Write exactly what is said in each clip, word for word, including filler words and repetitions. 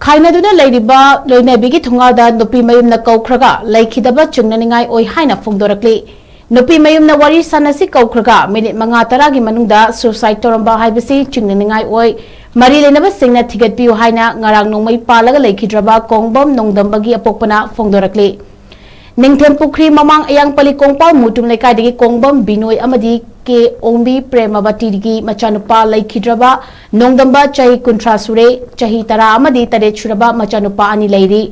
ꯈꯥꯏꯅꯗꯨꯅ ꯂꯩꯔꯤꯕ ꯂꯣꯏꯅꯕꯤꯒꯤ ꯊꯣꯡꯒꯥꯜꯗ ꯅꯨꯄꯤ ꯃꯌꯨꯝꯅ ꯀꯧꯈ꯭ꯔꯒ ꯂꯩꯈꯤꯗꯕ ꯆꯤꯡꯅꯅꯤꯡꯉꯥꯏ ꯑꯣꯏ ꯍꯥꯏꯅ ꯐꯣꯡꯗꯣꯔꯛꯂꯤ꯫ ꯅꯨꯄꯤ ꯃꯌꯨꯝꯅ ꯋꯥꯔꯤ ꯁꯥꯟꯅꯁꯤ ꯀꯧꯈ꯭ꯔꯒ ꯃꯤꯅꯤꯠ ꯃꯉꯥ ꯇꯔꯥꯒꯤ ꯃꯅꯨꯡꯗ suicide ꯇꯧꯔꯝꯕ ꯍꯥꯏꯕꯁꯤ ꯆꯤꯡꯅꯅꯤꯡꯉꯥꯏ ꯑꯣꯏ꯫ ꯃꯔꯤ ꯂꯩꯅꯕꯁꯤꯡꯅ ꯊꯤꯒꯠꯄꯤꯌꯨ ꯍꯥꯏꯅ ꯉꯔꯥꯡ ꯅꯣꯡꯃꯩ ꯄꯥꯜꯂꯒ ꯂꯩꯈꯤꯗ꯭ꯔꯕ ꯀꯣꯡꯕꯝ ꯅꯣꯡꯗꯝꯕꯒꯤ ꯑꯄꯣꯛꯄꯅ ꯐꯣꯡꯗꯣꯔꯛꯂꯤ꯫ ꯅꯤꯡꯊꯦꯝ ꯄꯨꯈ꯭ꯔꯤ ꯃꯃꯥꯡ ꯑꯌꯥꯡꯄꯜꯂꯤ ꯀꯣꯡꯄꯥꯜ ꯃꯨꯇꯨꯝ ꯂꯩꯀꯥꯏꯗꯒꯤ ꯀꯣꯡꯕꯝ ꯕꯤꯅꯣꯏ ꯑꯃꯗꯤ ꯀꯦ ꯑꯣꯡꯕꯤ ꯄ꯭ꯔꯦꯃꯕꯇꯤꯒꯤ ꯃꯆꯥꯅꯨꯄꯥ ꯂꯩꯈꯤꯗ꯭ꯔꯕ ꯅꯣꯡꯗꯝꯕ ꯆꯍꯤ ꯀꯨꯟꯊ꯭ꯔꯥ ꯁꯨꯔꯦ, ꯆꯍꯤ ꯇꯔꯥ ꯑꯃꯗꯤ ꯇꯔꯦꯠ ꯁꯨꯔꯕ ꯃꯆꯥꯅꯨꯄꯥ ꯑꯅꯤ ꯂꯩꯔꯤ꯫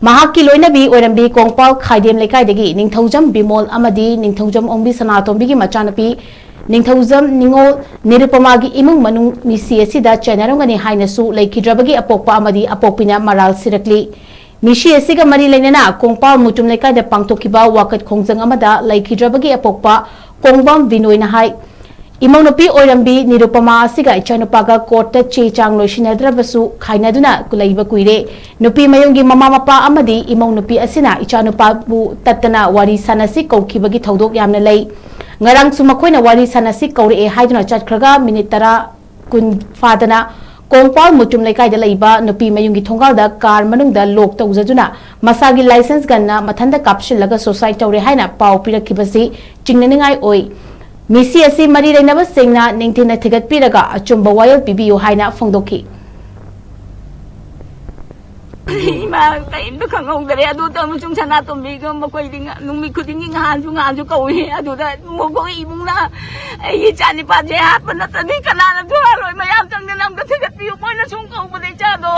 ꯃꯍꯥꯛꯀꯤ ꯂꯣꯏꯅꯕꯤ ꯑꯣꯏꯔꯝꯕꯤ ꯀꯣꯡꯄꯥꯜ ꯈꯥꯏꯗꯦꯝ ꯂꯩꯀꯥꯏꯗꯒꯤ ꯅꯤꯡꯊꯧꯖꯝ ꯕꯤꯃꯣꯜ ꯑꯃꯗꯤ ꯅꯤꯡꯊꯧꯖꯝ ꯑꯣꯡꯕꯤ ꯁꯅꯥꯇꯣꯝꯕꯤꯒꯤ ꯃꯆꯥꯅꯨꯄꯤ ꯅꯤꯡꯊꯧꯖꯝ ꯅꯤꯉꯣꯜ ꯅꯤꯔꯨꯄꯃꯥꯒꯤ ꯏꯃꯨꯡ ꯃꯅꯨꯡ ꯃꯤꯁꯤ ꯑꯁꯤꯗ ꯆꯦꯟꯅꯔꯝꯒꯅꯤ ꯍꯥꯏꯅꯁꯨ ꯂꯩꯈꯤꯗ꯭ꯔꯕꯒꯤ ꯑꯄꯣꯛꯄ ꯑꯃꯗꯤ ꯑꯄꯣꯛꯄꯤꯅ ꯃꯔꯥꯜ ꯁꯤꯔꯛꯂꯤ꯫ ꯃꯤꯁꯤ ꯑꯁꯤꯒ ꯃꯔꯤ ꯂꯩꯅꯅ ꯀꯣꯡꯄꯥꯜ ꯃꯨꯇꯨꯝ ꯂꯩꯀꯥꯏꯗ ꯄꯥꯡꯊꯣꯛꯈꯤꯕ ꯋꯥꯀꯠ ꯈꯣꯡꯖꯪ ꯑꯃꯗ ꯂꯩꯈꯤꯗ꯭ꯔꯕꯒꯤ ꯑꯄꯣꯛꯄ ꯀꯣꯡꯕꯝ ꯕꯤꯅꯣꯏꯅ ꯍꯥꯏ, ꯏꯃꯧꯅꯨꯄꯤ ꯑꯣꯏꯔꯝꯕꯤ ꯅꯤꯔꯨꯄꯃꯥ ꯑꯁꯤꯒ ꯏꯆꯥꯅꯨꯄꯥꯒ ꯀꯣꯔꯠꯇ ꯆꯦ ꯆꯥꯡ ꯂꯣꯏꯁꯤꯟꯅꯗ꯭ꯔꯕꯁꯨ ꯈꯥꯏꯅꯗꯨꯅ ꯂꯩꯕ ꯀꯨꯏꯔꯦ꯫ ꯅꯨꯄꯤ ꯃꯌꯨꯝꯒꯤ ꯃꯃꯥ ꯃꯄꯥ ꯑꯃꯗꯤ ꯏꯃꯧꯅꯨꯄꯤ ꯑꯁꯤꯅ ꯏꯆꯥꯅꯨꯄꯥꯕꯨ ꯇꯠꯇꯅ ꯋꯥꯔꯤ ꯁꯥꯟꯅꯁꯤ ꯀꯧꯈꯤꯕꯒꯤ ꯊꯧꯗꯣꯛ ꯌꯥꯝꯅ ꯂꯩ꯫ ꯉꯔꯥꯡꯁꯨ ꯃꯈꯣꯏꯅ ꯋꯥꯔꯤ ꯁꯥꯟꯅꯁꯤ ꯀꯧꯔꯛꯑꯦ ꯍꯥꯏꯗꯨꯅ ꯆꯠꯈ꯭ꯔꯒ ꯃꯤꯅꯤꯠ ꯇꯔꯥ ꯀꯨꯟ ꯐꯥꯗꯅ ꯀꯣꯡꯄꯥꯜ ꯃꯨꯇꯨꯝ ꯂꯩꯀꯥꯏꯗ ꯂꯩꯕ ꯅꯨꯄꯤ ꯃꯌꯨꯝꯒꯤ ꯊꯣꯡꯒꯥꯜꯗ ꯀꯥꯔ ꯃꯅꯨꯡꯗ ꯂꯣꯛ ꯇꯧꯖꯗꯨꯅ ꯃꯁꯥꯒꯤ ꯂꯥꯏꯁꯦꯟꯁ ꯒꯟꯅ ꯃꯊꯟꯇ ꯀꯥꯞꯁꯤꯜꯂꯒ suicide ꯇꯧꯔꯦ ꯍꯥꯏꯅ ꯄꯥꯎ ꯄꯤꯔꯛꯈꯤꯕꯁꯤ ꯆꯤꯡꯅꯅꯤꯡꯉꯥꯏ ꯑꯣꯏ꯫ ꯃꯤꯁꯤ ꯑꯁꯤ ꯃꯔꯤ ꯂꯩꯅꯕꯁꯤꯡꯅ ꯅꯤꯡꯊꯤꯅ ꯊꯤꯒꯠꯄꯤꯔꯒ ꯑꯆꯨꯝꯕ ꯋꯥꯌꯦꯜ ꯄꯤꯕꯤꯌꯨ ꯍꯥꯏꯅ ꯐꯣꯡꯗꯣꯛꯈꯤ꯫ ꯏꯃꯥ ꯀꯔꯤꯝꯇ ꯈꯪꯍꯧꯗꯔꯦ꯫ ꯑꯗꯨ ꯇꯧꯔ ꯁꯨꯝ ꯁꯅꯥꯇꯣꯝꯕꯤꯒ ꯃꯈꯣꯏꯗꯤ ꯉ-, ꯅꯨꯃꯤꯠ ꯈꯨꯗꯤꯡꯒꯤ ꯉꯍꯥꯟꯁꯨ ꯉꯍꯥꯟꯁꯨ ꯀꯧꯏ꯫ ꯑꯗꯨꯗ ꯃꯈꯣꯏ ꯏꯃꯨꯡꯅ ꯑꯩꯒꯤ ꯏꯆꯥꯅꯤꯄꯥꯁꯦ ꯍꯥꯠꯄ ꯅꯠꯇ꯭ꯔꯗꯤ ꯀꯅꯥꯅꯁꯨ ꯍꯥꯠꯂꯣꯏ꯫ ꯃꯌꯥꯝ ꯆꯪꯗꯅ ꯑꯝꯇ ꯊꯤꯒꯠꯄꯤꯌꯨ꯫ ꯃꯣꯏꯅ ꯁꯨꯝ ꯀꯧꯕꯗ ꯏꯆꯥꯗꯣ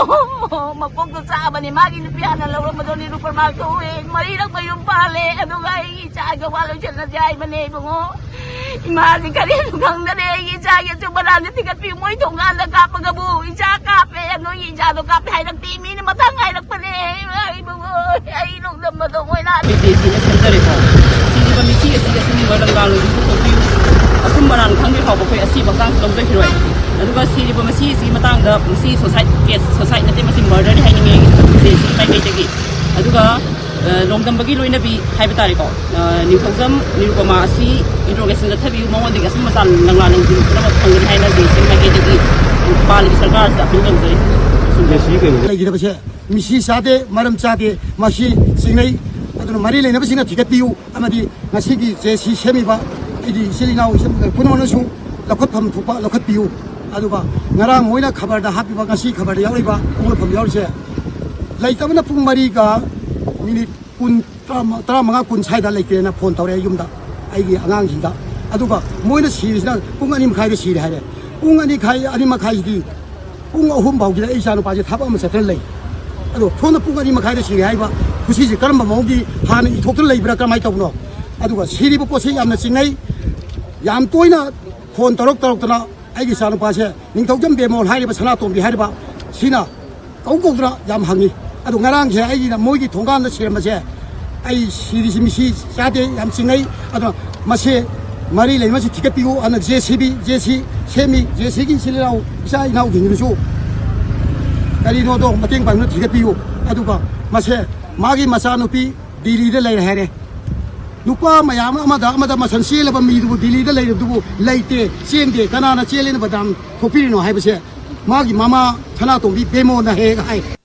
ꯃꯀꯣꯛꯇꯣ ꯆꯥꯕꯅꯤ꯫ ꯃꯥꯒꯤ ꯅꯨꯄꯤ ꯍꯥꯟꯅ ꯂꯧꯔꯝꯕꯗꯣ ꯅꯤꯔꯨꯄꯃꯥ ꯀꯧꯏ꯫ ꯃꯔꯤꯔꯛ ꯃꯌꯨꯝ ꯄꯥꯜꯂꯦ꯫ ꯑꯗꯨꯒ ꯑꯩꯒꯤ ꯏꯆꯥꯒ ꯋꯥ ꯂꯣꯏꯁꯤꯟꯅꯁꯦ ꯍꯥꯏꯕꯅꯦ ꯏꯕꯨꯡꯉꯣ꯫ ꯏꯃꯥꯁꯦ ꯀꯔꯤꯁꯨ ꯈꯪꯗꯔꯦ꯫ ꯑꯩꯒꯤ ꯏꯆꯥꯒꯤ ꯑꯆꯨꯝ ꯑꯔꯥꯟꯁꯦ ꯊꯤꯒꯠꯄꯤꯌꯨ꯫ ꯃꯣꯏ ꯊꯣꯡꯒꯥꯟꯗ ꯀꯥꯞꯄꯒꯕꯨ ꯏꯆꯥ ꯀꯥꯞꯄꯦ, ꯅꯣꯏꯒꯤ ꯏꯆꯥꯗꯣ ꯀꯥꯞꯄꯦ ꯍꯥꯏꯔꯛꯇꯦ꯫ ꯃꯤꯅ ꯃꯊꯪ ꯍꯥꯏꯔꯛꯄꯅꯦ꯫ ꯏꯕꯨꯡꯉꯣ, ꯑꯩ ꯅꯣꯡꯗꯝꯕꯗꯣ ꯃꯣꯏꯅ ꯃꯤꯁꯤ ꯑꯁꯤꯅ ꯁꯦꯝꯖꯔꯦꯀꯣ꯫ ꯁꯤꯔꯤꯕ ꯃꯤꯁꯤ ꯑꯁꯤ ꯑꯁꯤꯒꯨꯝꯕ ꯂꯪꯗꯥ ꯂꯣꯏꯕꯤꯕꯨ ꯀꯣꯛꯄꯤꯌꯨ꯫ ꯑꯆꯨꯝ ꯑꯔꯥꯟ ꯈꯪꯗ꯭ꯔꯤ ꯐꯥꯎꯕ ꯑꯩꯈꯣꯏ ꯑꯁꯤꯕ ꯍꯛꯆꯥꯡꯁꯨ ꯂꯧꯖꯈꯤꯔꯣꯏ꯫ ꯑꯗꯨꯒ ꯁꯤꯔꯤꯕ ꯃꯁꯤ ꯑꯁꯤꯒꯤ ꯃꯇꯥꯡꯗ ꯃꯁꯤ suicide case, suicide ꯅꯠꯇꯦ, ꯃꯁꯤ murder ꯅꯤ ꯍꯥꯏꯅꯤꯡꯉꯤ ꯑꯩꯒꯤ ꯁꯦ ꯁꯤ ꯃꯥꯏꯀꯩꯗꯒꯤ꯫ ꯑꯗꯨꯒ, ꯑ, ꯅꯣꯡꯗꯝꯕꯒꯤ ꯂꯣꯏꯅꯕꯤ ꯍꯥꯏꯕ ꯇꯥꯔꯦꯀꯣ, ꯑ, ꯅꯤꯡꯊꯧꯖꯝ ꯅꯤꯔꯨꯄꯃꯥ ꯑꯁꯤ interrogation ꯆꯠꯊꯕꯤꯌꯨ, ꯃꯉꯣꯟꯗꯒꯤ ꯑꯆꯨꯝ ꯑꯆꯥ ꯂꯪꯂꯥ ꯂꯪꯖꯤꯡ ꯄꯨꯝꯅꯃꯛ ꯐꯪꯒꯅꯤ ꯍꯥꯏꯅ ꯁꯦ ꯁꯤ ꯃꯥꯏꯀꯩꯗꯒꯤ ꯄꯥꯜꯂꯤꯕ ꯁꯔꯀꯥꯔꯁꯤꯗ appeal ꯇꯧꯖꯔꯤ꯫ ꯂꯩꯈꯤꯗꯕꯁꯦ ꯃꯤꯁꯤ ꯆꯥꯗꯦ, ꯃꯔꯝ ꯆꯥꯗꯦ, ꯃꯁꯤ ꯆꯤꯡꯅꯩ꯫ ꯑꯗꯨꯅ ꯃꯔꯤ ꯂꯩꯅꯕꯁꯤꯡꯅ ꯊꯤꯒꯠꯄꯤꯌꯨ, ꯑꯃꯗꯤ ꯉꯁꯤꯒꯤ ꯖꯦ ꯁꯤ ꯁꯦꯝꯃꯤꯕ ꯑꯩꯒꯤ ꯏꯆꯤꯜ ꯏꯅꯥꯎ ꯄꯨꯝꯅꯃꯛꯅꯁꯨ ꯂꯧꯈꯠꯐꯝ ꯊꯣꯛꯄ ꯂꯧꯈꯠꯄꯤꯌꯨ꯫ ꯑꯗꯨꯒ ꯉꯔꯥꯡ ꯃꯣꯏꯅ ꯈꯕꯔꯗ ꯍꯥꯞꯄꯤꯕ, ꯉꯁꯤ ꯈꯕꯔꯗ ꯌꯥꯎꯔꯤꯕ ꯄꯣꯛꯅꯐꯝ ꯌꯥꯎꯔꯤꯁꯦ, ꯂꯩꯇꯕꯅ ꯄꯨꯡ ꯃꯔꯤꯒ ꯃꯤꯅꯤꯠ ꯀꯨꯟ, ꯇꯔꯥꯃꯉꯥ ꯀꯨꯟ ꯁ꯭ꯋꯥꯏꯗ ꯂꯩꯇꯦꯅ ꯐꯣꯟ ꯇꯧꯔꯛꯑꯦ ꯌꯨꯝꯗ, ꯑꯩꯒꯤ ꯑꯉꯥꯡꯁꯤꯡꯗ꯫ ꯑꯗꯨꯒ ꯃꯣꯏꯅ ꯁꯤꯔꯤꯁꯤꯅ ꯄꯨꯡ ꯑꯅꯤ ꯃꯈꯥꯏꯗ ꯁꯤꯔꯦ ꯍꯥꯏꯔꯦ꯫ ꯄꯨꯡ ꯑꯅꯤ ꯃꯈꯥꯏ, ꯑꯅꯤ ꯃꯈꯥꯏꯁꯤꯗꯤ ꯄꯨꯡ ꯑꯍꯨꯝ ꯐꯥꯎꯁꯤꯗ ꯑꯩ ꯏꯆꯥ ꯅꯨꯄꯥꯁꯦ ꯊꯕꯛ ꯑꯃ ꯆꯠꯇꯅ ꯂꯩ꯫ ꯑꯗꯣ ꯁꯣꯝꯗ ꯄꯨꯡ ꯑꯅꯤ ꯃꯈꯥꯏꯗ ꯁꯤꯔꯦ ꯍꯥꯏꯕ ꯈꯨꯁꯤꯁꯦ ꯀꯔꯝꯕ ꯃꯑꯣꯡꯒꯤ ꯍꯥꯟꯅ ꯏꯊꯣꯛꯇꯨꯅ ꯂꯩꯕ꯭ꯔꯥ, ꯀꯔꯝꯍꯥꯏꯅ ꯇꯧꯕꯅꯣ? ꯑꯗꯨꯒ ꯁꯤꯔꯤꯕ ꯄꯣꯠꯁꯦ ꯌꯥꯝꯅ ꯆꯤꯡꯅꯩ꯫ ꯌꯥꯝ ꯇꯣꯏꯅ ꯐꯣꯟ ꯇꯧꯔꯛ ꯇꯧꯔꯛꯇꯅ ꯑꯩꯒꯤ ꯏꯆꯥ ꯅꯨꯄꯥꯁꯦ ꯅꯤꯡꯊꯧꯖꯝ ꯕꯦꯃꯣꯜ ꯍꯥꯏꯔꯤꯕ, ꯁꯅꯥꯇꯣꯝꯕꯤ ꯍꯥꯏꯔꯤꯕ, ꯁꯤꯅ ꯀꯧ ꯀꯧꯗꯅ ꯌꯥꯝ ꯍꯪꯉꯤ꯫ ꯑꯗꯣ ꯉꯔꯥꯡꯁꯦ ꯑꯩꯒꯤꯅ ꯃꯣꯏꯒꯤ ꯊꯣꯡꯒꯥꯟꯗ ꯁꯤꯔꯝꯕꯁꯦ ꯑꯩ ꯁꯤꯔꯤꯁꯤ ꯃꯤꯁꯤ ꯆꯥꯗꯦ, ꯌꯥꯝ ꯆꯤꯡꯅꯩ꯫ ꯑꯗꯨꯅ ꯃꯁꯦ ꯃꯔꯤ ꯂꯩꯅꯕꯁꯤ ꯊꯤꯒꯠꯄꯤꯌꯨ꯫ ꯑꯗꯨꯅ ꯖꯦ ꯁꯤ ꯕꯤ, ꯖꯦ ꯁꯤ ꯁꯦꯝꯃꯤ, ꯖꯦ ꯁꯤꯒꯤ ꯏꯆꯤꯜ ꯏꯅꯥꯎ, ꯏꯆꯥ ꯏꯅꯥꯎꯁꯤꯡꯗꯨꯁꯨ ꯀꯔꯤꯅꯣꯗꯣ ꯃꯇꯦꯡ ꯄꯥꯡꯗꯨꯅ ꯊꯤꯒꯠꯄꯤꯌꯨ꯫ ꯑꯗꯨꯒ ꯃꯁꯦ ꯃꯥꯒꯤ ꯃꯆꯥꯅꯨꯄꯤ ꯗꯤꯜꯂꯤꯗ ꯂꯩꯔꯦ ꯍꯥꯏꯔꯦ꯫ ꯅꯨꯄꯥ ꯃꯌꯥꯝ ꯑꯃꯗ ꯑꯃꯗ ꯃꯁꯟ ꯆꯦꯜꯂꯕ ꯃꯤꯗꯨꯕꯨ ꯗꯤꯜꯂꯤꯗ ꯂꯩꯔꯕꯗꯨꯕꯨ ꯂꯩꯇꯦ, ꯆꯦꯟꯗꯦ, ꯀꯅꯥꯅ ꯆꯦꯜꯂꯦꯅ ꯕꯗꯅꯥꯝ ꯊꯣꯛꯄꯤꯔꯤꯅꯣ ꯍꯥꯏꯕꯁꯦ ꯃꯥꯒꯤ ꯃꯃꯥ ꯁꯅꯥꯇꯣꯝꯕꯤ ꯕꯦꯃꯣꯟꯅ ꯍꯦꯛ ꯍꯥꯏ꯫